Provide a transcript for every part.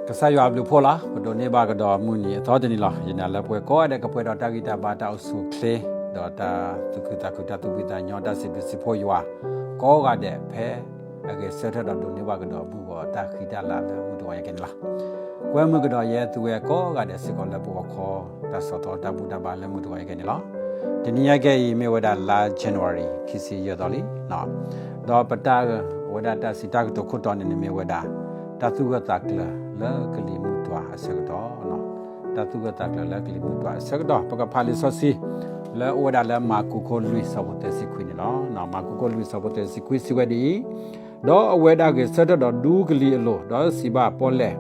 ကစၢ်ယွၤအဘျုးအဖှိၣ်လီၤ. ပဒိးန့ၢ်ဘၣ်ကဒီးမုၢ်နံၤအသီတနံၤလီၤ. ယနာ်လၢပဝဲကိးဂၤဒဲးကပှဲၤဒီးတၢ်ဂံၢ်တၢ်ဘါ တၢ်အိၣ်ဆူၣ်အိၣ်ချ့ ဒီးတၢ်သူၣ်ခုသးခု တၢ်သူၣ်ဖှံသးညီ တၢ်စံးဘျုးစံးဖှိၣ်ယွၤ ကိးဂၤဒဲး ဖဲအဂဲၤဆၢထၢၣ်ဒီးဒိးန့ၢ်ဘၣ်ကဒီး ဘူၣ်ဂီၤတၢ်ဃံတၢ်လၤလၢမုၢ်တဂီၤညါကဲန့ၣ်လီၤ. ကွဲမုာ်ကဒီးယဲသုဝဲကိးဂၤဒဲးစ့ၢ်ကီးလၢပဂီၤခီ တၢ်ဆီၣ်သီတၢ်ဘူၣ်တၢ်ဘါလၢမုၢ်တဂီၤညါကဲန့ၣ်လီၤ. တနံၤညါကဲအံၤ မ့ၢ်ဝဲဒၣ်လါ January ခံဆံယဲၢ်သီလံ. ဒီးပတၢ် အဝဲဒၣ်တၢ်စံးတၢ်ကတိၤခိၣ်တီန့ၣ်န့ၣ် မ့ၢ်ဝဲဒၣ် တၢ်သူၣ်ဂၢၢ်သးကျၢၤလၢကလံၤမုၢ်တွၤအဆၢကတီၢ် တၢ်သူၣ်ဂၢၢ်သးကျၢၤလၢကလံၤမုၢ်တွၤအဆၢကတီၢ် ပကဖးလံာ်စီဆှံ လၢအအိၣ်ဝဲဒၣ်လၢမၢ်ကူးခိၣ်လွံၢ်ဆၢဖိသၢဆံခွံန့ၣ်လီၤ. မၢ်ကူးခိၣ်လွံၢ်ဆၢဖိသၢဆံခွံစံးဝဲဒ်အံၤ, ဒီးအဝဲဒၣ်ဂဲၤဆၢထၢၣ်ဒီးဒူကလံၤအလိၤ, ဒီးစံးဘၣ်ပီၣ်လဲၣ်,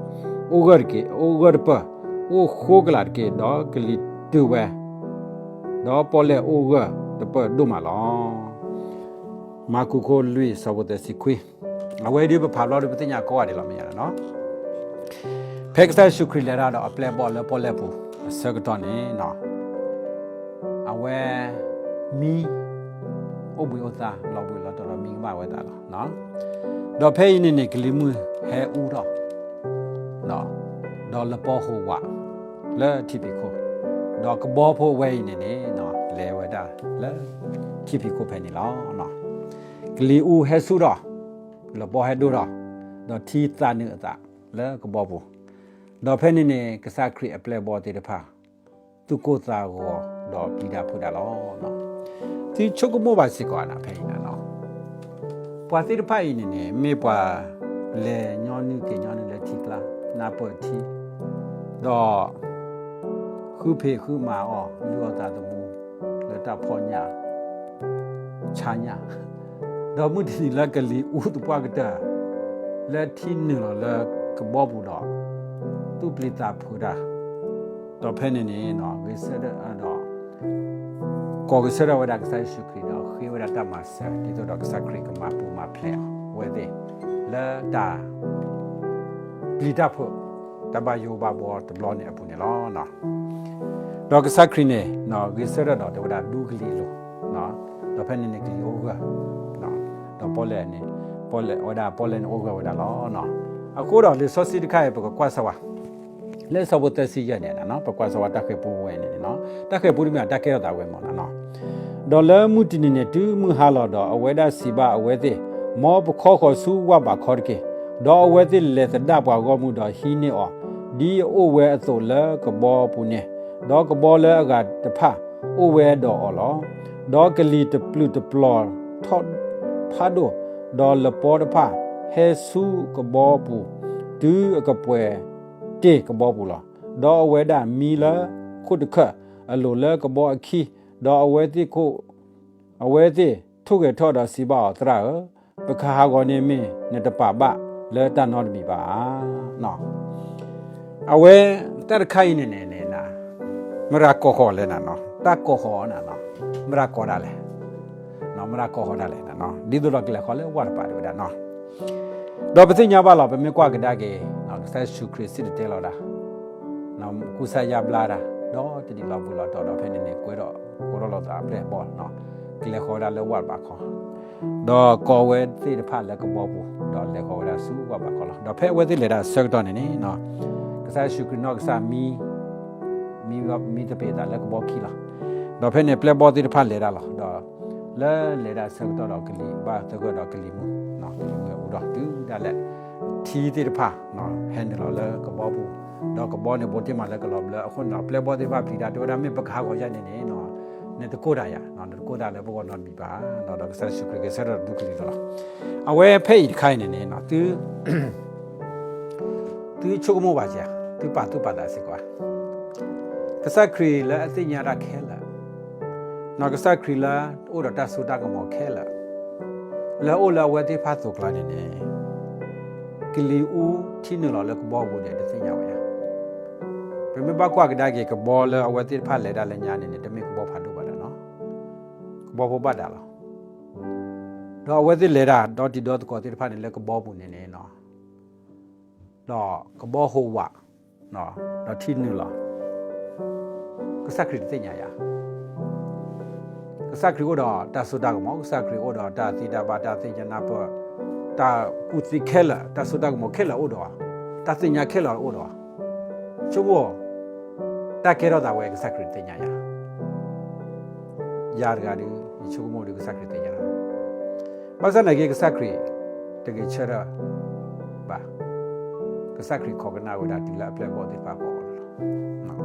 အိၣ်ဂၢၢ်တက့ၢ်, အိၣ်ဂၢၢ်တပၢၢ်, အိၣ်ဃိကလာ်တက့ၢ်, ဒီးကလံၤတုၤဝဲ, ဒီးပီၣ်လဲၣ်အိၣ်ဂၢၢ်တပၢၢ်ဒိၣ်မးလီၤ. မၢ်ကူးခိၣ်လွံၢ်ဆၢဖိသၢဆံခွံ, အဝဲဒ်ပဖးဘျီဒီးပသ့ၣ်ညါကိးဂၤဒဲးလီၤ မ့ၢ်ယါနီၤ. ဖဲကစၢ်ယ့ၣ်ၡူးခရံာ်လဲၤတၢ်ဒီးအပျဲၢ်အဘီၣ်လၢပီၣ်လဲၣ်ပူၤအဆၢကတီၢ်န့ၣ် အဝဲ မံ အိၣ်ဘှံးအိၣ်သါလီၤဘှံးလီၤတီၤဒီးမံကမၣ်ဝဲသးလီၤ. ဒီးဖဲအံၤန့ၣ်န့ၣ် ကလံၤမုၢ်ဟဲအူထီၣ် ဒီးလပီဟိးဝးလၢထံဖံးခိၣ်, ဒီးကဘီဖိအဝဲအံၤန့ၣ်န့ၣ် လဲၤဝဲဒၣ်လၢထံဖံးခိၣ်ဖဲန့ၣ်လီၤ. ကလံၤအူဟဲဆူၣ်ထီၣ်, လပီဟဲဒိၣ်ထီၣ်, ဒီးထံသးနုာ်အသးလၢကဘီပူၤ, ဒီးဖဲန့ၣ်န့ၣ် ကစၢ်ခရံာ်အပျဲၢ်အဘီၣ်သ့ၣ်တဖၣ် သူၣ်ကိၢ်သးဂီၤဒီးပျံၤတၢ်ဖုးတၢ်လီၤ. သုဆိကမိၣ်ဘၣ်စ့ၢ်ကီးနၤ ဖဲအံၤနၤနီၤ, ပှၤသ့ၣ်တဖၣ်အံၤန့ၣ်န့ၣ် မ့ၢ်ပှၤလဲၤညီနုၢ်က့ၤညီနုၢ်လၢထံကျါ နၢ်ပၢၢ်ထံ ဒီး ဃုဖံးဃုမၤအီၣ် လုၢ်အီၣ်သးသမူ လၢတၢ်ဖီၣ်ညၣ် ဆါညၣ်, ဒီးမုၢ်တနံၤလၢကလံၤအူသပှၢ်ကတၢၢ် လၢထံနုာ်လီၤလၢကဘီပူၤဒီး သူၣ်ပျံၤသးဖုးတၢ်, ဒီးဖဲန့ၣ်န့ၣ် ဂဲၤဆၢထၢၣ်ဒီး ကိးဂဲၤဆၢထၢၣ်ဝဲဒၣ်ကစၢ်ယ့ၣ်ၡူးခရံာ်ဒီးဃ့ဝဲဒၣ်တၢ်မၤစၢၤ ဒ်သိးဒီးကစၢ်ခရံာ်ကမၤပူၤမၤဖျဲးအီၤဝဲသ့ၣ် လၢတၢ် ပျံၤတၢ်ဖုး တၢ်ဘၣ်ယိၣ်ဘၣ်ဘှီတဘျီန့ၣ်အပူၤန့ၣ်လီၤ. ဒီးကစၢ်ခရံာ်န့ၣ် ဂဲၤဆၢထၢၣ်ဒီးတဲဝဲဒၣ်ဒူကလံၤအလိၤ, ဒီးဖဲန့ၣ်န့ၣ်ကလံၤအိၣ်ဂၢၢ်, ဒီးပီၣ်လဲၣ်န့ၣ်, ပီၣ်လဲၣ်ဝဲဒၣ်ပီၣ်လဲၣ်န့ၣ်အိၣ်ဂၢၢ်ဝဲဒၣ်လီၤ. အဃိဒီးလံာ်စီဆှံတခါအံၤ ပကကွၢ်စၢၤဝဲ လၢဆၢဖိသၢဆံယဲၢ်န့ၣ် ပကွၢ်စၢၤဝဲတၢ်ဃဲၤပူဝဲန့ၣ်န့ၣ်, တၢ်ဃဲၤပူတမ့ၢ်တၢ်ကဲထီၣ်သးဝဲမ့ၢ်နီၤ. ဒီးလၢမုၢ်တနံၤန့ၣ် တုၤမုၢ်ဟါလီၤဒီး အဝဲဒၣ်စံးဘၣ်အဝဲသ့ၣ်, မ်ပခီဃီၤဆူဝၣ်ဘးခီတက့ၢ်. ဒီးအဝဲသ့ၣ်လဲၤသဒၣ်ပှၤဂီၢ်မုၢ်ဒီးဟံးန့ၢ်အီၤ ဒ်အအိၣ်ဝဲအသိးလၢကဘီပူၤန့ၣ်, ဒီးကဘီလၢအဂၤတဖၣ်အိၣ်ဝဲဒီးအီၤလီၤ. ဒီးကလံၤတပျုာ်တပျီၤထီၣ်ဖးဒိၣ်, ဒီးလပီတဖၣ်ဟဲဆူကဘီပူၤ တုၤအကပှဲၤတ့ၢ်ကဘီပူၤလီၤ. ဒီးအဝဲဒၣ်မံလၢခိၣ်တခၢၣ်အလိၤလၢကဘီအခံ, ဒီးအဝဲသ့ၣ် အဝဲသ့ၣ်ထိၣ်ဂဲၤထီၣ်ဒီးစံးဘၣ်အီၤ, သရၣ်ဧၢ, ပကဟးဂီၤန့ၣ်မ့ၢ်နတပာ်ဘၣ်လၢတၢ်နီတမံၤဘၣ်ဧါ. အဝဲတၢ်တခါအံၤန့ၣ်န့ၣ်န့ၣ် မတၤကိးဃီၤလဲၣ်နၤနီၤ, တၢ်ကိးဃီၤနၤနီၤ, မတၤကိးဃီၤဒၣ်လဲၣ်, မတၤကိးဃီၤဒၣ်လဲၣ်နၤနီၤ, ဒ်သိးဒီးကလဲၤဃီၤလၢဝၣ်တပၤဒၣ်ဝဲဒၣ်နီၤ. ဒီးပသ့ၣ်ညါဘၣ်လီၤ, ပမ့ၢ်ကွၢ်ကဒါက့ၤ ကစၢ်ယ့ၣ်ၡူးခရံာ်စံၣ်တဲၤတဲလီၤဒၣ် ကူစါယါဘျါတၢ် ဒီးတနံၤလီၤဘှံးလီၤတီၤဒီးဖဲန့ၣ်န့ၣ် ကွဲထီၣ်ကိးထီၣ်လိာ်သးအပျဲၢ်အဘီၣ်, ကလဲၤဃီၤဝဲဒၣ်လၢဝၣ်တဘးခီ, ဒီးကိးဝဲသ့ၣ်တဖၣ်လၢကဘီပူၤ ဒီးလဲၤဃီၤဝဲဒၣ်ဆူဝၣ်ဘးခီလီၤ. ဒီးဖဲအဝဲသ့ၣ်လဲၤတၢ်ဆၢကတီၢ်န့ၣ်န့ၣ် ကစၢ်ယ့ၣ်ၡူးခရံာ်နီၢ်ကစၢ်မံ မံသပ့ၤသးလၢကဘီခံလီၤ. ဒီးဖဲန့ၣ်ပျဲၢ်ဘီၣ်သ့ၣ်တဖၣ်လဲၤဒၣ်လီၤ. ဒီးလၢလဲၤဒၣ်ဆၢကတီၢ်ဒီးကလံၤဘၣ်သဂၢၢ်ဒီးကလံၤမုၢ်, ကလံၤမုၢ်ဟဲအူထီၣ်တုၤဒၣ်လဲာ် ထံသ့ၣ်တဖၣ် ဟဲနုာ်လီၤလၢကဘီပူၤ, ဒီးကဘီန့ၣ်ဘိးတ့ၢ်မးလၢကလီၤဘျၢအဃိန့ၣ်ဒီး ပျဲၢ်ဘီၣ်သ့ၣ်တဖၣ်ပျံၤတၢ် တဲဝဲဒၣ် မ့ၢ်ပကဟးဂီၤယဲန့ၣ်န့ၣ် နတကိၢ်တၢ်ယၤ, နတကိၢ်တၢ်လၢပဂီၢ်နီတမံၤဘၣ်. ဒီးကစၢ်ယ့ၣ်ၡူးခရံာ်ဂဲၤဆၢထၢၣ်ဒီးဒူကလံၤအလိၤလီၤ. အဝဲဖဲအံၤတခါအံၤန့ၣ်န့ၣ် သုဆိကမိၣ်ဘၣ်စ့ၢ်, သုပာ်သူၣ်ပာ်သးစ့ၢ်ကီးဧါ. ကစၢ်ခရံာ်လၢအသ့ၣ်ညါတၢ်ခဲလၢာ်, ကစၢ်ခရံာ်လၢအိၣ်ဒီးတၢ်စိတၢ်ကမီၤခဲလၢာ်, လၢအအိၣ်လၢအဝဲသ့ၣ်တဖၣ်အသိးကျါန့ၣ်န့ၣ် ကလံၤအူထံနုာ်လီၤလၢကဘီပူၤန့ၣ် တသ့ၣ်ညါဝဲဧါ. ပမ့ၢ်ဘၣ်ကွၢ်ကဒါက့ၤ ကဘီလၢအဝဲသ့ၣ်တဖၣ်လဲၤတၢ်လၢညါန့ၣ်န့ၣ် တမ့ၢ်ကဘီဖးဒိၣ်ဘၣ်ဒၣ်နီၤ, ကဘီဖိဘၣ်ဒၣ်လီၤ. ဒီးအဝဲသ့ၣ်လဲၤတၢ်ဒီတံၤဒီသကိးသ့ၣ်တဖၣ်န့ၣ် လၢကဘီပူၤန့ၣ်န့ၣ် ဒီးကဘီဟိးဝး, ဒီးထံနုာ်လီၤ, ကစၢ်ခရံာ်တသ့ၣ်ညါယၤ. ကစၢ်ခရံာ်အိၣ်ဒီးတၢ်စိတၢ်ကမီၤ, ကစၢ်ခရံာ်အိၣ်ဒီးတၢ်သ့တၢ်ဘၣ်, တၢ်သ့ၣ်ညါနၢ်ပၢၢ်, တၢ်ကူၣ်သ့ခဲလၢာ်, တၢ်စိတၢ်ကမီၤခဲလၢာ်အိၣ်ဒီးအီၤ. တၢ်သ့ၣ်ညါခဲလၢာ်အိၣ်ဒီး ဆိကမိၣ် တၢ်ကဲထီၣ်သးဝဲကစၢ်ခရံာ်သ့ၣ်ညါယၤ, ယၤတဂၤဒီး ယဆိကမိၣ်ဒီးကစၢ်ခရံာ်သ့ၣ်ညါလီၤ. ဘၣ်ဆၣ်သနာ်က့ ကစၢ်ခရံာ် တဂဲၤဆၢထၢၣ်ဘၣ်. ကစၢ်ခရံာ်ခိးကနၣ်ဝဲဒၣ်တုၤလၢအပျဲၢ်အဘီၣ်သ့ၣ်တဖၣ်ကိးအီၤလီၤ.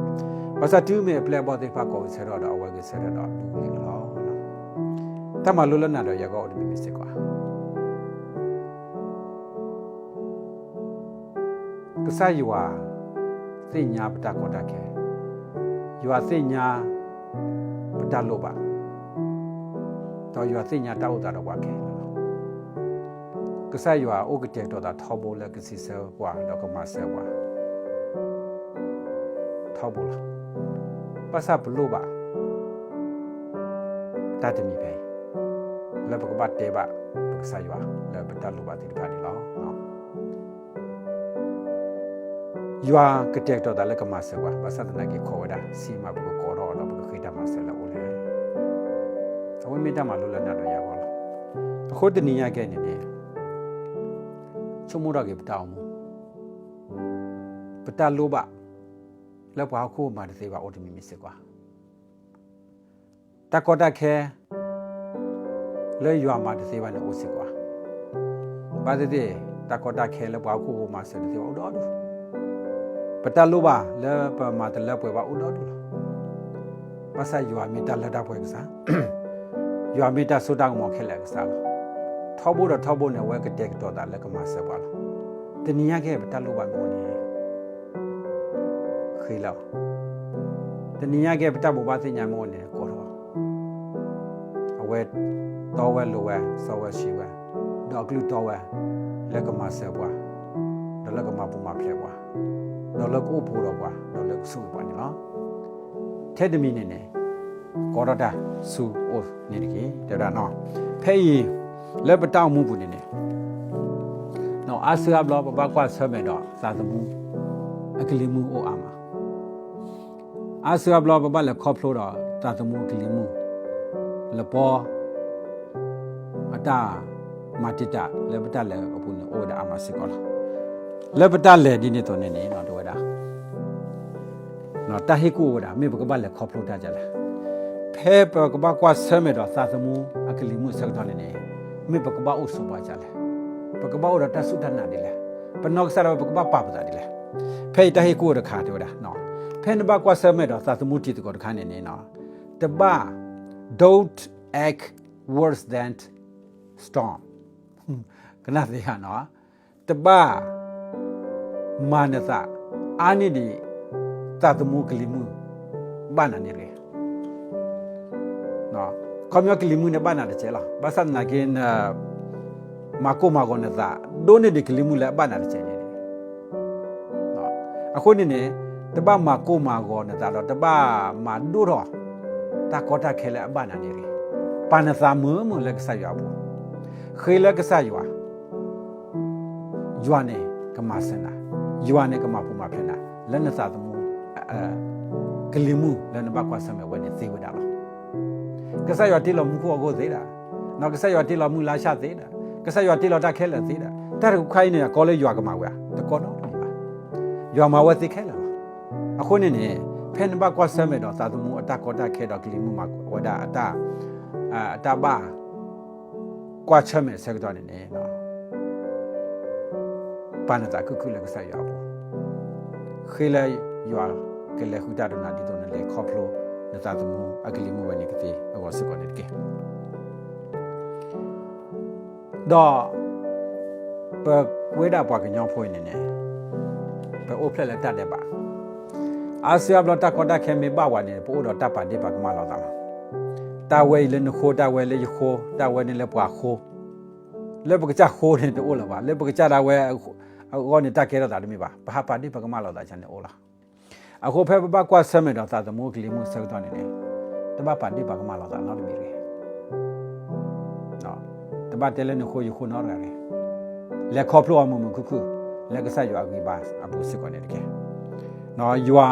ဘၣ်ဆၣ်တုၤမ့ၢ်အပျဲၢ်အဘီၣ်သ့ၣ်တဖၣ်ကိးဂဲၤဆၢထၢၣ်ဒီး အဝဲဂဲၤဆၢထၢၣ်ဒီးဒူဂ့ၤလီၤ. တၢ်မၤလိလၢနၤဒီးယၤဂီၢ်အိၣ်တမံၤမံၤစ့ၢ်ကီး ကစၢ်ယွၤ သ့ၣ်ညါပတၢ်ကီတၢ်ခဲ, ယွၤသ့ၣ်ညါ ပတၢ်လိၣ်ဘၣ်, ဒီးယွၤသ့ၣ်ညါတၢ်အိၣ်သးဒီးပှၤခဲလၢာ်လီၤ. ကစၢ်ယွၤအိၣ်ကတဲာ်ကတီၤသးထီဘိလၢကစံးဆၢပှၤဒီးကမၤစၢၤပှၤ ထီဘိလီၤ. ဘၣ်ဆၣ်ပလိၣ်ဘၣ် တၢ်တမံၤဖဲအံၤ လၢပကဘၣ်တဲဘၣ်ပကစၢ်ယွၤလၢပတၢ်လိၣ်ဘၣ်သ့ၣ်တဖၣ်န့ၣ်လီၤ. ယွၤကတဲာ်ကတီၤသးလၢကမၤစၢၤပှၤ ဘၣ်ဆၣ်သနာ်က့ခိးဝဲဒၣ် စံးမးပကကိးထီၣ်အီၤဒီးပကဃ့တၢ်မၤစၢၤလၢအအိၣ်လဲၣ်. အဝဲမ့ၢ်တၢ်မၤလိလၢနၤဒီးယၤအဂီၢ်လီၤ. အဃိတနံၤညါကဲန့ၣ်န့ၣ် ဆိကမိၣ်ထီၣ်က့ၤပတၢ်အိၣ်မူ ပတၢ်လိၣ်ဘၣ် လၢပှၤဟီၣ်ခိၣ်မၤတသ့ဘၣ်အိၣ်တမံၤမံၤစ့ၢ်ကီးဧါ. တၢ်ကီတၢ်ခဲ လၢယွၤမၤတသ့ဘၣ်န့ၣ်အိၣ်စ့ၢ်ကီးဧါ. ဘၣ်သ့ၣ်သ့ၣ် တၢ်ကီတၢ်ခဲလၢပှၤဟီၣ်ခိၣ်ဖိမၤစၢၤတသ့ဘၣ်အိၣ်ဒီဒူၣ်, ပတၢ်လိၣ်ဘၣ်လၢပမၤတလၢပှဲၤဘၣ်အိၣ်ဒီဒူၣ်လီၤ. ဘၣ်ဆၣ်ယွၤမ့ၢ်တၢ်လၢတၢ်ပှဲၤကစၢ်, ယွၤမ့ၢ်တၢ်စိတၢ်ကမီၤခဲလၢာ်အကစၢ်လီၤ. ထီဘိဒီးထီဘိန့ၣ် အဝဲကတဲာ်ကတီၤသးလၢကမၤစၢၤပှၤလီၤ. တနံၤညါကဲ ပတၢ်လိၣ်ဘၣ်မ့ၢ်အိၣ်န့ၣ် ဃ့လီၤ. တနံၤညါကဲ ပတၢ်ဘိးဘၣ်သ့ၣ်ညါမ့ၢ်အိၣ်န့ၣ် ကိးထီၣ် အဝဲတီဝဲလိၤဝဲ စီဝဲဆှံဝဲ, ဒီးအကလုၢ်တီဝဲ လၢကမၤစၢၤပှၤ, ဒီးလၢကမၤပူၤမၤဖျဲးပှၤ, ဒီးလၢကအိၣ်ဘူးဒီးပှၤ, ဒီးလၢကဆိၣ်ဂ့ၤပှၤန့ၣ်လီၤ. ထဲတမံၤန့ၣ်န့ၣ် ကိးထီၣ်တၢ်ဆူအိၣ်န့ၣ်တက့ၢ်. တဲဝဲဒၣ်နီၤ, ဖဲအံၤ လၢပတၢ်အိၣ်မူပူၤန့ၣ်န့ၣ် အါစုအါဘျီ ပဘၣ်ကွၢ်ဆၢၣ်မဲာ်ဒီးသးသမူ အကလံၤမုၢ်အိၣ်အါမး. အါစုအါဘျီ ပဘၣ်လဲၤခီဖျိဒီးသးသမူအကလံၤမုၢ် လပီ အတၢ်မၤတံာ်တာ်လၢပတၢ်လဲၤအပူၤန့ၣ် အိၣ်ဝဲဒၣ်အါမးစ့ၢ်ကီးလီၤ. လၢပတၢ်လဲၤဒ်န့ၣ်အသိးန့ၣ်န့ၣ် တဲဝဲဒၣ် တၢ်ဟ့ၣ်ကူၣ်အိၣ်ဝဲဒၣ် မ့ၢ်ပကဘၣ်လဲၤခီဖျိတၢ်ဒ်လဲၣ်. ဖဲပကဘၣ်ကွၢ်ဆၢၣ်မဲာ်ဒီးသးသမူအကလံၤမုၢ်အဆၢကတီၢ်န့ၣ်န့ၣ် မ့ၢ်ပကဘၣ်အိၣ်ဆိးပှၤဒ်လဲၣ်, ပကဘၣ်အိၣ်ဒီးတၢ်စူၢ်တၢ်နာ်ဒ်လဲၣ်, ပနီၢ်ကစၢ်ဒၣ်ဝဲပကဘၣ်ပာ်ပသးဒ်လဲၣ်. ဖဲအံၤတၢ်ဟ့ၣ်ကူၣ်အိၣ်တခါတဲဝဲဒၣ်, ဖဲနဘၣ်ကွၢ်ဆၢၣ်မဲာ်ဒီးသးသမူတံၤသကိးတခါန့ၣ်န့ၣ် တဘၣ် don't act worse than storm ကနၣ်သ့ဧါနီၤ, တဘၣ် မၤနသး အါန့ၢ်ဒံး သးသမူကလံၤမုၢ် ဘၣ်နၤန့ၣ်တဂ့ၤ. ခီပညီကလံၤမုၢ်န့ၣ်ဘၣ်နၤတစဲးလီၤ. ဘၣ်ဆၣ်သနာ်က့ န မၤကိၢ်မၤဂီၤနသး ဒိၣ်န့ၢ်ဒံးကလံၤမုၢ်လၢအဘၣ်နၤတစဲးန့ၣ်တဂ့ၤ. အဃိန့ၣ်န့ၣ် တဘၣ်မၤကိၢ်မၤဂီၤနသးဒီး တဘၣ်မၤဒိၣ်ထီၣ် တၢ်ကီတၢ်ခဲလၢအဘၣ်နၤန့ၣ်တဂ့ၤ. ပာ်နသးမုာ်မုာ်လၢကစၢ်ယွၤအပူၤ, ဃ့လၢကစၢ်ယွၤ ယွၤန့ၣ်ကမၤစၢၤနၤ, ယွၤန့ၣ်ကမၤပူၤမၤဖျဲးနၤ လၢနသးသမူ ကလံၤမုၢ်လၢနဘၣ်ကွၢ်ဆၢၣ်မဲာ်ဝဲန့ၣ်သ့ဝဲဒၣ်လီၤ. ကစၢ်ယွၤတ့လီၤမူခိၣ်အဂီၢ်သ့ဒၣ်, ကစၢ်ယွၤတ့လီၤမုၢ်လါဆၣ်သ့ဒၣ်, ကစၢ်ယွၤတ့လီၤတၢ်ခဲလၢာ်သ့ဒၣ်, တၢ်တခါအံၤန့ၣ် အကီလၢယွၤကမၤဝဲဧါ, တကီဒီးတမံၤဘၣ်. ယွၤမၤဝဲသ့ခဲလၢာ်လီၤ. အဃိန့ၣ်န့ၣ် ဖဲနဘၣ်ကွၢ်ဆၢၣ်မဲာ်ဒီးသးသမူအတၢ်ကီတၢ်ခဲဒီးကလံၤမုၢ်မၤဝဲဒၣ် အတၢ်ဘၣ် ကွၢ်ဆၢၣ်မဲာ်ဆၢကတီၢ်န့ၣ်န့ၣ် ပာ်နသးခုၣ်ခုၣ်လၢကစၢ်ယွၤအပူၤ, ဃ့လၢယွၤကလဲၤဃုာ်တၢ်ဒီးနၤ ဒ်သိးနလဲၤခီဖျိနသးသမူအကလံၤမုၢ်ဝဲန့ၣ်ကသ့အဂီၢ်စ့ၢ်ကီးန့ၣ်တက့ၢ်. ဒီး ပဝဲဒၣ်ပှၤကညီဖိအံၤန့ၣ်န့ၣ် ပအိၣ်ဖျဲၣ်လၢတၢ်ဒဲးဘး, အါစုအါဘျီတၢ်ကီတၢ်ခဲမ့ၢ်ဘၣ်ဝဲန့ၣ် ပအိၣ်ဒီးတၢ်ပာ်ဒ့ၣ်ပာ်ကမၣ်လိာ်သးလီၤ. တၢ်ဝဲအံၤလၢနဃိ, တၢ်ဝဲလၢယဃိ, တၢ်ဝဲန့ၣ်လၢပှၤဃိ, လၢပကစၢ်ဃိန့ၣ်တအိၣ်လၢၤဘၣ်, လၢပကစၢ်ဒၣ်ဝဲအဂီၢ်န့ၣ် တၢ်ကဲထီၣ်သးတမ့ၢ်ဘၣ်, ပဟးပာ်ဒ့ၣ်ပာ်ကမၣ်လိာ်သးန့ၣ်အိၣ်လီၤ. အဃိဖဲပဘၣ်ကွၢ်ဆၢၣ်မဲာ်ဒီးသးသမူကလံၤမုၢ်ဆၢကတီၢ်န့ၣ်န့ၣ် တဘၣ်ပာ်ဒ့ၣ်ပာ်ကမၣ်လိာ်သးနီတမံၤတဂ့ၤ. တဘၣ်တဲလၢနဃိယဃိနီတဂၤတဂ့ၤ. လဲၤခီဖျိအီၤမုာ်မုာ်ခုၣ်ခုၣ် လၢကစၢ်ယွၤအဂံၢ်ဘါအပူၤစ့ၢ်ကီးန့ၣ်တက့ၢ်. ယွၤ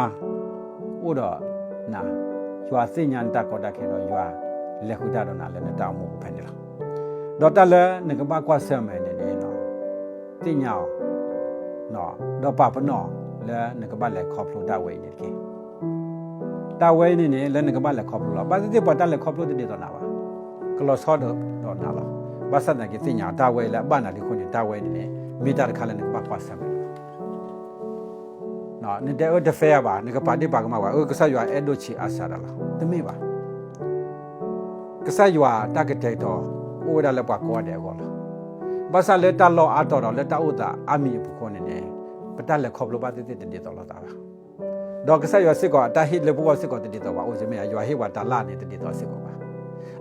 အိၣ်ဒီးနၤ, ယွၤသ့ၣ်ညါနတၢ်ကီတၢ်ခဲဒီး ယွၤလဲၤဃုာ်တၢ်ဒီးနၤလၢနတၢ်အိၣ်မူပူၤဖဲန့ၣ်လီၤ. ဒီးတၢ်လၢနကဘၣ်ကွၢ်ဆၢၣ်မဲာ်န့ၣ်န့ၣ် သ့ၣ်ညါအီၤ ဒီးပာ်ပနီၣ်လၢနကဘၣ်လဲၤခီဖျိတၢ်ဝဲအံၤန့ၣ်တက့ၢ်. တၢ်ဝဲအံၤန့ၣ်န့ၣ် လၢနကဘၣ်လဲၤခီဖျိလီၤ. ဘၣ်သ့ၣ်သ့ၣ်ပှၤတၢ်လဲၤခီဖျိတဒ်သိးနၤဘၣ်. ကလီၤဆီဒီးနၤလီၤ. ဘၣ်ဆၣ်သနာ်က့သ့ၣ်ညါအီၤ တၢ်ဝဲအံၤလၢအဘၣ်နၤလံအဃိန့ၣ် တၢ်ဝဲအံၤန့ၣ်န့ၣ် မ့ၢ်တၢ်တခါလၢနကဘၣ်ကွၢ်ဆၢၣ်မဲာ်လီၤ. နတအၢတဖဲအဘၣ်, နကပာ်ဒ့ၣ်ပာ်ကမၣ်ပှၤ, အၢ ကစၢ်ယွၤအဲၣ်ဒိၣ်ဆံးအါစှၤဒီးလီၤ. တမ့ၢ်ဘၣ်. ကစၢ်ယွၤတၢ်ကတဲာ်ကတီၤ အိၣ်ဝဲဒၣ်လၢပှၤကိးဂၤဒဲးအဂီၢ်လီၤ. ဘၣ်ဆၣ်လၢတၢ်လီၢ်အါတီၤဒီးလၢတၢ်အိၣ်သးအါမံၤအပူၤအဃိန့ၣ်န့ၣ် ပတၢ်လဲၤခီဖျိဘၣ်သ့ၣ်သ့ၣ်တဒ်သိးလိာ်သးဘၣ်. ဒီးကစၢ်ယွၤစ့ၢ်ကီး အတၢ်ဟ့ၣ်လၢပဂီၢ်စ့ၢ်ကီးတဒ်သိးဘၣ်. အိၣ်စ့ၢ်မ့ၢ် ယွၤဟ့ၣ်ပှၤတၢ်လၢ်န့ၣ်တဒ်သိးစ့ၢ်ကီးဘၣ်.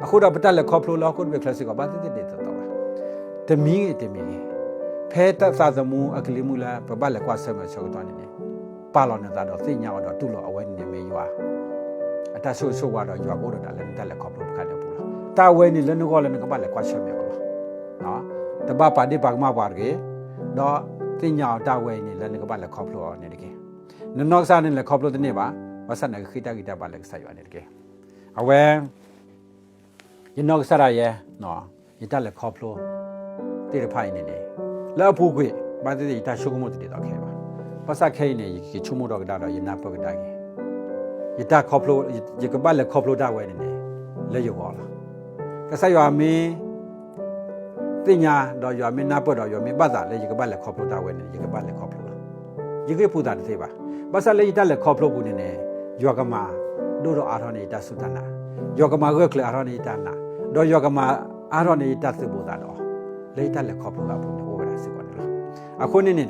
အဃိဒီးပတၢ်လဲၤခီဖျိလၢဟီၣ်ခိၣ်တဘ့ၣ်ချၢစ့ၢ်ကီး ဘၣ်သ့ၣ်သ့ၣ်တဒ်သိးသိးဘၣ်. တမံၤဂ့ၤတမံၤဂ့ၤ, ဖဲသးသမူအကလံၤမုၢ်လၢပဘၣ်လဲၤကွၢ်ဆၢၣ်မဲာ်ဆၢကတီၢ်န့ၣ်န့ၣ် ပာ်လီၤနသးဒီးသ့ၣ်ညါအီၤဒီးတူၢ်လိာ်အဝဲန့ၣ်န့ၣ်မ့ၢ်ယွၤ အတၢ်ဆိၣ်ဂ့ၤဆိၣ်ဝါဒီးယွၤကအိၣ်ဒီးနၤလၢနတၢ်လဲၤခီဖျိတခါန့ၣ်အပူၤလီၤ. တၢ်ဝဲန့ၣ်လၢနဂီၢ်လၢနကဘၣ်လဲၤကွၢ်ဆၢၣ်မဲာ်အီၤလီၤ. တဘၣ်ပာ်ဒ့ၣ်ပာ်ကမၣ်ပှၤတဂ့ၤ, ဒီးသ့ၣ်ညါအီၤတၢ်ဝဲအံၤန့ၣ်လၢနကဘၣ်လဲၤခီဖျိအီၤန့ၣ်တက့ၢ်. နနီၢ်ကစၢ်န့ၣ်လဲၤခီဖျိတန့ၢ်ဘၣ်, ဘၣ်ဆၣ်နကဃ့တၢ်ဂံၢ်တၢ်ဘါလၢကစၢ်ယွၤန့ၣ်တက့ၢ်. အဝဲ ယနီၢ်ကစၢ်ဒၣ်ယဲ ယတၢ်လဲၤခီဖျိသ့ၣ်တဖၣ်အံၤန့ၣ်န့ၣ် လၢအပူၤကွံာ် ဘၣ်သ့ၣ်သ့ၣ်ယတၢ်ဆိကမိၣ်တဒ်သိးခဲအံၤဘၣ်. ဘၣ်ဆၣ်ခဲအံၤန့ၣ် ယက့ၤဆိကမိၣ်ထီၣ်ကဒါဒီး ယနၢ်ပၢၢ်ကဒါက့ၤ ယတၢ်ခီဖျိ, ယကဘၣ်လဲၤခီဖျိတၢ်ဝဲန့ၣ်န့ၣ် လၢယဂီၢ်လီၤ. ကစၢ်ယွၤမ့ၢ် သ့ၣ်ညါဒီးယွၤမ့ၢ်နၢ်ပၢၢ်ဒီးယွၤမ့ၢ်ဘၣ်သးလၢယကဘၣ်လဲၤခီဖျိတၢ်ဝဲန့ၣ် ယကဘၣ်လဲၤခီဖျိလီၤ. ယဂံၢ်ပူၤသးတသ့ဘၣ်. ဘၣ်ဆၣ်လၢယတၢ်လဲၤခီဖျိပူၤန့ၣ်န့ၣ် ယွၤကမၤဒိၣ်ထီၣ်အါထီၣ်န့ၢ်ယတၢ်စူၢ်တၢ်နာ်, ယွၤကမၤဂၢၢ်ကျၢၤအါထီၣ်န့ၢ်ယတၢ်နာ်, ဒီးယွၤကမၤအါထီၣ်န့ၢ်ယတၢ်သုးဘူးသးဒီး လၢယတၢ်လဲၤခီဖျိအပူၤန့ၣ်အိၣ်ဝဲဒၣ်စ့ၢ်ကီးန့ၣ်လီၤ. အဃိန့ၣ်န့ၣ်ဒီး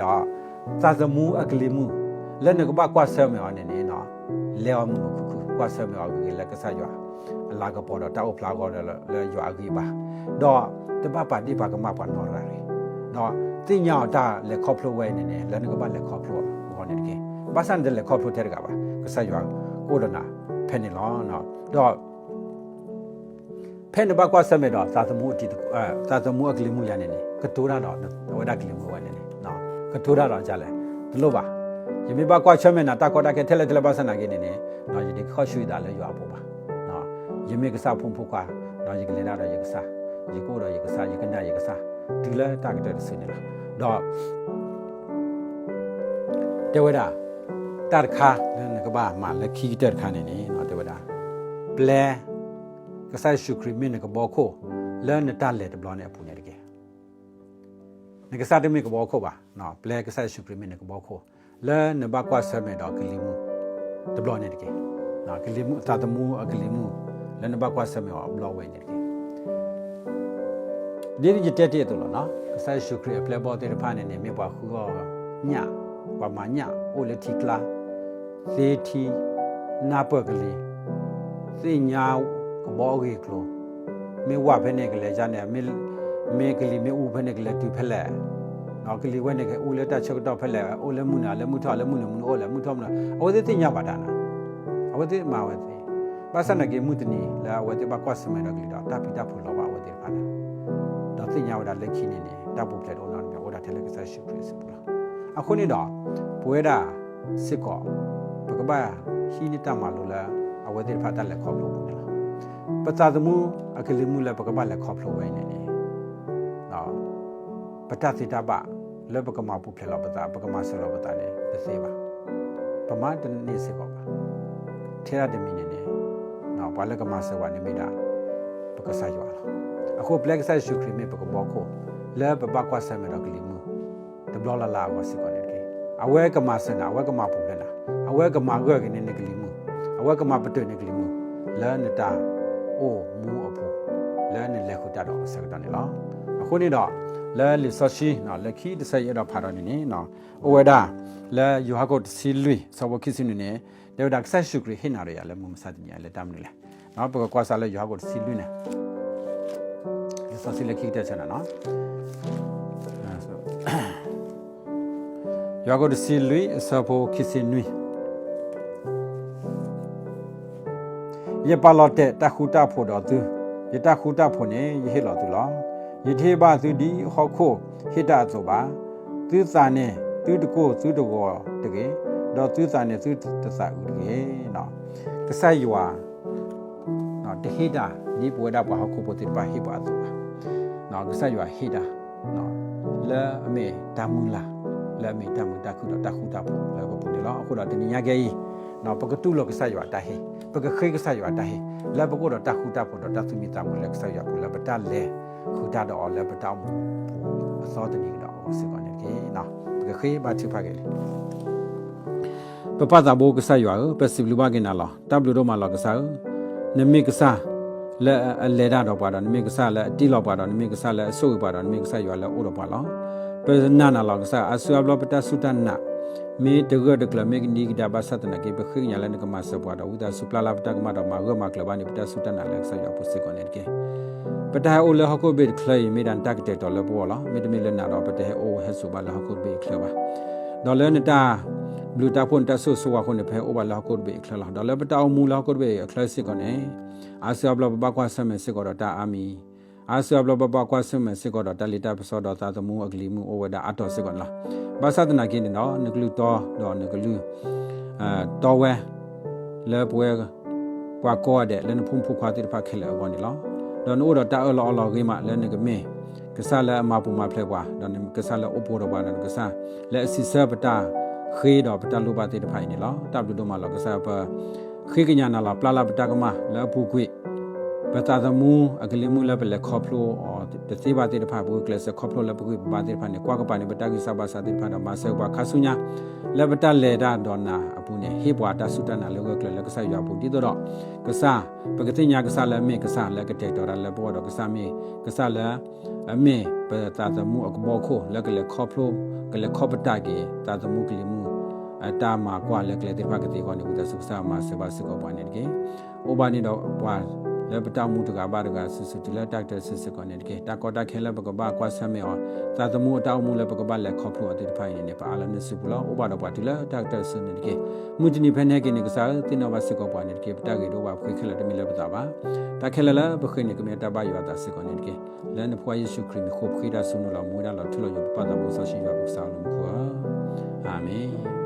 သးသမူအကလံၤမုၢ် လၢနကဘၣ်ကွၢ်ဆၢၣ်မဲာ်အီၤန့ၣ်န့ၣ် လဲၤအီၤမုာ်မုာ်ခုၣ်ခုၣ် ကွၢ်ဆၢၣ်မဲာ်အီၤဂ့ၤဂ့ၤလၢကစၢ်ယွၤ အလၤကပီၤဒီးတၢ်အိၣ်ဖျါအဂီၢ်လၢယွၤအဂံၢ်အဘါ, ဒီးတဘၣ်ပာ်ဒ့ၣ်ပာ်ကမၣ်ပှၤနီတဂၤတဂ့ၤ, ဒီးသ့ၣ်ညါအီၤတၢ်လဲၤခီဖျိဝဲအံၤန့ၣ်န့ၣ် လၢနကဘၣ်လဲၤခီဖျိအဂီၢ်န့ၣ်တက့ၢ်. ဘၣ်ဆၣ်နတလဲၤခီဖျိထဲတဂၤဘၣ်, ကစၢ်ယွၤကအိၣ်ဒီးနၤဖဲန့ၣ်လီၤ. ဒီး ဖဲနဘၣ်ကွၢ်ဆၢၣ်မဲာ်ဒီး သးသမူအကလံၤမုၢ်ယၤန့ၣ်န့ၣ် ကတိၤတၢ်ဒီးအဝဲဒၣ်ကလံၤမုၢ်ဝဲန့ၣ်န့ၣ် ကတိၤတၢ်ဒီးဒ်လဲၣ်, တလိၣ်ဘၣ်. ယမ့ၢ်ဘၣ်ကွၢ်ဆၢၣ်မဲာ်နၤတၢ်ကီတၢ်ခဲထဲလဲၣ်ထဲလဲၣ်ဘၣ်ဆၣ်နာ်က့န့ၣ်န့ၣ် ယတကဃီၣ်ဆူယသးလၢယွၤအပူၤဘၣ်. ယမ့ၢ်ကစၢ်ဖိမုၣ်ဖိခွါ, ဒီးယကလဲၤတၢ်ဒီးယကစၢ်, ယကအိၣ်ဒီးယကစၢ်, ယကနၣ်ယကစၢ်, တုၤလၢတၢ်ကတၢၢ်တစုန့ၣ်လီၤ. ဒီး တဲဝဲဒၣ် တၢ်တခါလၢနကဘၣ်မၤလၢခံကတၢၢ်တခါန့ၣ်န့ၣ် တဲဝဲဒၣ် ပျဲ ကစၢ်ယ့ၣ်ၡူးခရံာ်မ့ၢ်နကဘီခိၣ် လၢနတၢ်လဲၤတဘျီန့ၣ်အပူၤန့ၣ်တက့ၢ်. နကစၢ်တမ့ၢ်ကဘီခိၣ်ဘၣ်, ပျဲကစၢ်ယ့ၣ်ၡူးခရံာ်မ့ၢ်နကဘီခိၣ် လၢနဘၣ်ကွၢ်ဆၢၣ်မဲာ်ဒီးကလံၤမုၢ်တဘျီန့ၣ်တက့ၢ်. ကလံၤမုၢ် သးသမူအကလံၤမုၢ် လၢနဘၣ်ကွၢ်ဆၢၣ်မဲာ်အီၤအဘျီဝဲအံၤန့ၣ်တက့ၢ်. ဒ်ယတဲတ့ၢ်အသိးလီၤ, ကစၢ်ယ့ၣ်ၡူးခရံာ်အပျဲၢ်ဘီၣ်သ့ၣ်တဖၣ်န့ၣ်န့ၣ် မ့ၢ်ပှၤဃုအီၣ်ညၣ်, ပှၤမၤညၣ်, အိၣ်လၢထံကျါ, သ့ထံ, နၢ်ပၢၢ်ကလံၤ, သ့ၣ်ညါကဘီအဂ့ၢ်အကျိၤ, မ့ၢ်ဝၢ်ဖဲန့ၣ်ကလဲၤဒ်လဲၣ်, မ့ၢ်ကလံၤမ့ၢ်အူဖဲန့ၣ်ကလဲၤတုၤဖဲလဲၣ်, ကလံၤဝဲန့ၣ်ကအိၣ်လၢတၢ်ဆၢကတီၢ်ဖဲလဲၣ်, အိၣ်လၢမုၢ်နၤလၢမုၢ်ထီၣ်လၢမုၢ်နုာ်မုၢ်နုာ်အိၣ်လဲၣ် မုၢ်ထီၣ်မုၢ်နၤ, အဝဲသ့ၣ်သ့ၣ်ညါဘၣ်တၢ်နၤ, အဝဲသ့ၣ်မၤဝဲသ့ၣ်, ဘၣ်ဆၣ်နာ်က့မုၢ်တနံၤလၢအဝဲသ့ၣ်ဘၣ်ကွၢ်ဆၢၣ်မဲာ်ဒီးကလံၤဒီး တၢ်ဖံးတၢ်ဖုးလီၤဘၣ်အဝဲသ့ၣ်တဖၣ်န့ၣ်, ဒီးသ့ၣ်ညါဝဲဒၣ်လၢခံန့ၣ်န့ၣ် တၢ်ပူၤဖျဲးတအိၣ်နီတမံၤ အိၣ်ဒၣ်ထဲလၢကစၢ်ယ့ၣ်ၡူးခရံာ်အစုပူၤလီၤ. အဃိန့ၣ်ဒီး ပဝဲဒၣ်စ့ၢ်ကီး ပကဘၣ်ဟံးန့ၢ်တၢ်မၤလိလၢ အဝဲသ့ၣ်တဖၣ်တၢ်လဲၤခီဖျိအပူၤန့ၣ်လီၤ. ပသးသမူအကလံၤမုၢ်လၢပကဘၣ်လဲၤခီဖျိဝဲအံၤန့ၣ်န့ၣ် ပတၢ်သ့တၢ်ဘၣ်လၢပကမၤပူၤဖျဲးလီၤပသး ပကမၤစၢၤလီၤပသးန့ၣ် တသ့ဘၣ်. ပမၤတန့ၢ်စ့ၢ်ကီးဘၣ်. ထဲဒၣ်တမံၤန့ၣ်န့ၣ် ပှၤလၢကမၤစၢၤပှၤန့ၣ်မ့ၢ်ဒၣ် ပကစၢ်ယွၤလီၤ. အဃိပျဲကစၢ်ယ့ၣ်ၡူးခရံာ်မ့ၢ်ပကဘီခိၣ် လၢပဘၣ်ကွၢ်ဆၢၣ်မဲာ်ဒီးကလံၤမုၢ် တဘျီလၢ်လၢ်အဂီၢ်စ့ၢ်ကီးန့ၣ်တက့ၢ်. အဝဲကမၤစၢၤနၤ, အဝဲကမၤပူၤဖျဲးနၤ, အဝဲကမၤဂၢၢ်က့ၤန့ၢ်နကလံၤမုၢ်, အဝဲကမၤပတုာ်န့ၢ်ကလံၤမုၢ် လၢနတၢ်အိၣ်မူအပူၤ လၢနလဲၤဃုာ်တၢ်ဒီးအဆၢကတီၢ်န့ၣ်လီၤ. အဃိန့ၣ်ဒီး လၢလံာ်စီဆှံ လၢခံတဆၢယအဲၣ်ဒိးဖးဒီးန့ၣ်န့ၣ် အိၣ်ဝဲဒၣ် လၢယိၤဟၣ်ခိၣ်တဆံလွံၢ် ဆၢဖိခံဆံနွံန့ၣ် တဲဝဲဒၣ်ကစၢ်ယ့ၣ်ၡူးခရံာ်ဟ့ၣ်နၤဒီးယၤလၢမုၢ်မဆါတနံၤအံၤလၢတၢ်မနုၤလဲၣ်. ပကကွၢ်စးလၢယိၤဟၣ်ခိၣ်တဆံလွံၢ်န့ၣ် လံာ်စီဆှံလၢခံကတၢၢ်ဆၢနၤနီၤ ယိၤဟၣ်ခိၣ်တဆံလွံၢ် အဆၢဖိခံဆံနွံ ယပာ်လီၤတဲာ်တၢ်ဃူတၢ်ဖိးဒီးသု, ယတၢ်ဃူတၢ်ဖိးန့ၣ် ယဟ့ၣ်လီၤသုလီၤ. ယတဟ့ၣ်ဘၣ်သုဒ်ဟီၣ်ခိၣ်ဟ့ၣ်တၢ်အသိးဘၣ်. သုသးန့ၣ်သုတကိၢ်သုတဂီၤတဂ့ၤ, ဒီးသုသးန့ၣ်သုတသးအုးတဂ့ၤ. ကစၢ်ယွၤ တဟ့ၣ်တၢ်ဒ်ပဝဲဒၣ်ပှၤဟီၣ်ခိၣ်ဖိသ့ၣ်တဖၣ်ဟ့ၣ်ပှၤအသိးဘၣ်. ကစၢ်ယွၤဟ့ၣ်တၢ် လၢအမ့ၢ်တၢ်မုၢ်လၢ် လၢအမ့ၢ်တၢ်မုာ်တၢ်ခုၣ်ဒီးတၢ်ဃူတၢ်ဖိးလၢပပူၤန့ၣ်လီၤ. အဃိဒီးတနံၤညါကဲအံၤ ပကတူၢ်လိာ်ကစၢ်ယွၤအတၢ်ဟ့ၣ်, ပကဃ့ကစၢ်ယွၤအတၢ်ဟ့ၣ် လၢပကအိၣ်ဒီးတၢ်ဃူတၢ်ဖိးဒီးတၢ်သူၣ်မံသးမုာ်လၢကစၢ်ယွၤအပူၤ လၢပတၢ်လဲၤဃုာ်တၢ်ဒီးအီၤလၢပတၢ်အိၣ်မူပူၤအသီတနံၤကဒီးအဂီၢ်စ့ၢ်ကီးန့ၣ်တက့ၢ်. ပကဃ့ဘါထုကဖၣ်က့ၤလံ. ပပၢ်သးဘိကစၢ်ယွၤဧၢ, ပစံးဘျုးဘၣ်က့ၤနၤလီၤ. တၢ်ဘျုးဒိၣ်မးလီၤကစၢ်ဧၢ, နမ့ၢ်ကစၢ်လၢအလဲၤတၢ်ဒီးပှၤဒီး နမ့ၢ်ကစၢ်လၢအတ့လီၤပှၤဒီး နမ့ၢ်ကစၢ်လၢအဆိၣ်ဂ့ၤပှၤဒီး နမ့ၢ်ကစၢ်ယွၤလၢအအိၣ်ဒီးပှၤလီၤ. ပနာ်နၤလီၤကစၢ်, အါစုအါဘျီပတၢ်စူၢ်တၢ်နာ် မ့ၢ်တဂၢၢ်တကျၢၤ မ့ၢ်ကဒံကဒါဘၣ်ဆၣ်သနာ်က့ ပဃ့ကညးလၢနကမၤစၢၤပှၤဒီး ဝံသးစူၤပျၢ်လၢပတၢ်ကမၣ်ဒီးမၤဂၢၢ်မၤကျၢၤဘၣ်န့ၣ် ပတၢ်စူၢ်တၢ်နာ်လၢကစၢ်ယွၤအပူၤစ့ၢ်ကီးန့ၣ်တက့ၢ်. ပတၢ်ဟဲအိၣ်လၢဟီၣ်ခိၣ်တဘ့ၣ်တချၢအံၤ မ့ၢ်ဒၣ်နတၢ်ကတဲာ်ကတီၤလၢပဂီၢ်လီၤ. မ့တမ့ၢ်လၢနၤဒီး ပတဟဲအိၣ်ဟဲစိာ်ဘၣ်လၢဟီၣ်ခိၣ်တဘ့ၣ်အံၤအချၢဘၣ်. ဒီးလၢနတၢ်ဘျုးတၢ်ဖှိၣ်နတၢ်ဆိၣ်ဂ့ၤဆိၣ်ဝါအဃိန့ၣ် ပဟဲအိၣ်ဘၣ်လၢဟီၣ်ခိၣ်တဘ့ၣ်အံၤအချၢလီၤ. ဒီးလၢပတၢ်အိၣ်မူလၢဟီၣ်ခိၣ်တဘ့ၣ်အံၤအချၢစ့ၢ်ကီးန့ၣ် အါစုအါဘျီပဘၣ်ကွၢ်ဆၢၣ်မဲာ်စ့ၢ်ကီးဒီးတၢ်အါမံၤ, အါစုအါဘျီပဘၣ်ကွၢ်ဆၢၣ်မဲာ်စ့ၢ်ကီးဒီးတၢ်လ့တၢ်ပစီဒီးသးသမူအကလံၤမုၢ်အိၣ်ဝဲဒၣ်အါတီၤစ့ၢ်ကီးန့ၣ်လီၤ. ဘၣ်ဆၣ်သနာ်က့န့ၣ်ဒီး နကလုၢ်တီဒီးနကလုၢ် တီဝဲ လၢပဝဲ ပှၤကိးဂၤဒဲးလၢနဖိမုၣ်ဖိခွါသ့ၣ်တဖၣ်ခဲလၢာ်အဂီၢ်န့ၣ်လီၤ. ဒီးနအိၣ်ဒီးတၢ်အၢၣ်လီၤအီလီၤဂ့ၤမးလၢနကမ့ၢ် ကစၢ်လၢအမၤပူၤမၤဖျဲးပှၤ, ဒီးကစၢ်လၢအအိၣ်ပိၤဒီးပှၤ, ဒီးကစၢ်လၢအစံးဆၢပတၢ်ဃ့ဒီးပတၢ်လိၣ်ဘၣ်သ့ၣ်တဖၣ်အံၤန့ၣ်လီၤ. တၢ်ဘျုးဒိၣ်မးလီၤကစၢ်, ပဃ့ကညးနၤလီၤ. ပျၢ်လၢပတၢ်ကမၣ်လၢအပူၤကွံာ် ပသးသမူအကလံၤမုၢ်လၢပလဲၤခီဖျိအီၤတသ့ဘၣ်သ့ၣ်တဖၣ်, ပဂုာ်ကျဲးစၢးခီဖျိလၢပဂံၢ်ပဘါသ့ၣ်တဖၣ်န့ၣ် ကွၢ်ကပၤန့ၣ်ပတၢ်ဂံၢ်စၢ်ဘါစၢ်သ့ၣ်တဖၣ်ဒီး မၤစၢၤပှၤခါဆူညါ လၢပတၢ်လဲၤတၢ်ဒီးနၤအပူၤန့ၣ် ဟ့ၣ်ပှၤတၢ်စူၢ်တၢ်နာ်လၢဂၢၢ်ကျၢၤလၢကစၢ်ယွၤအပူၤ ဒ်သိးဒီး ကစၢ် ပကသ့ၣ်ညါကစၢ်လၢအမ့ၢ်ကစၢ်လၢကတဲာ်ကတီၤတၢ်လၢပဂီၢ်ဒီး ကစၢ်မ့ၢ်ကစၢ်လၢ အမ့ၢ်ပသးသမူအကဘီခိၣ်လၢကလဲၤခီဖျိ ကလဲၤခီပတာ်က့ၤ သးသမူကလံၤမုၢ် အတၢ်မၤကွၢ်လၢကျဲသ့ၣ်တဖၣ်ကသ့အဂီၢ်န့ၣ် ဝံသးစူၤကစၢ်မၤစၢၤဘၣ်စ့ၢ်ကီးပှၤန့ၣ်တက့ၢ်. အိၣ်ဘၣ်န့ၣ်ဒီးပှၤလၢပတၢ်အိၣ်မူတဂၤဘၣ်တဂၤစုာ်စုာ်တုၤလၢတၢ်ကတၢၢ်စုာ်စ့ၢ်ကီးန့ၣ်တက့ၢ်. တၢ်ကီတၢ်ခဲလၢပကဘၣ်ကွၢ်ဆၢၣ်မဲာ်အီၤ သးသမူအတၢ်အိၣ်မူလၢပကဘၣ်လဲၤခီဖျိအီၤသ့ၣ်တဖၣ်အံၤန့ၣ်န့ၣ် ပအၢၣ်လီၤနုာ်စုပူၤလီၤ. အိၣ်ဘၣ်ဒီးပှၤတုၤလၢတၢ်ကတၢၢ်စုာ်န့ၣ်တက့ၢ်. မုၢ်တနံၤဖဲန့ၣ်က့ၤန့ၣ် ကစၢ်ဧၢ သ့ၣ်နီၣ်ဘၣ်စ့ၢ်ကီးပှၤန့ၣ်တက့ၢ်. ပတၢ်ဂ့ၤတအိၣ်ဘၣ်ပဃ့ခဲလၢာ်တမ့ၢ်လၢပသးဘၣ်. တၢ်ခဲလၢာ်လၢပဃ့န့ၣ်ကမ့ၢ်တၢ်ဘၣ်ယွၤအသးစ့ၢ်ကီးန့ၣ်တက့ၢ်. လၢနဖိခွါယ့ၣ်ၡူးခရံာ်မံၤဃိ ပဃ့တၢ်ဆိၣ်ဂ့ၤလီၤ. မူဒါလီၤထူလီၤယိာ် ပပၢ်သးဘိစီဆှံယွၤပကစၢ်အလၤမူခိၣ်ဧၢ, အၤမ့ၣ်.